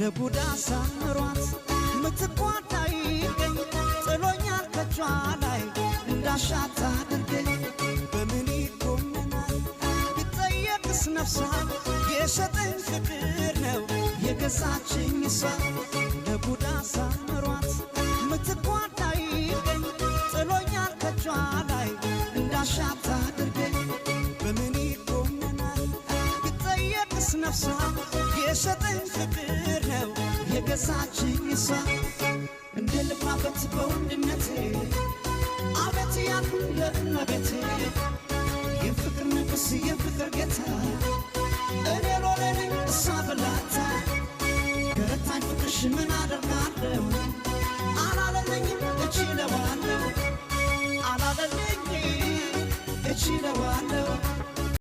ለቡዳ ሳምሯት ምትኳን አይገኝ፣ ጥሎኛል ከቿ ላይ እንዳሻት አድርገኝ። በምን ይኮነናል ቢጠየቅስ ነፍሷ? የሸጠኝ ፍቅር ነው የገዛችኝ እሷ። ለቡዳ ሳምሯት ምትኳን አይገኝ፣ ጥሎኛል ከቿ ላይ እንዳሻት አድርገኝ። በምን ይኮነናል ቢጠየቅስ ነፍሷ? የሸጠኝ ፍቅር ነው የገዛችኝ እሷ። እንደ ልባበት በወንድነቴ፣ አቤት ያልኩኝ ለእመቤቴ፣ የፍቅር ንጉሥ የፍቅር ጌታ፣ እኔ ሎሌ ነኝ እሷ ብላታ። ገረታኝ ፍቅርሽ ምን አደርጋለሁ፣ አላለለኝም እችለዋለሁ፣ አላለለኝም እችለዋለሁ።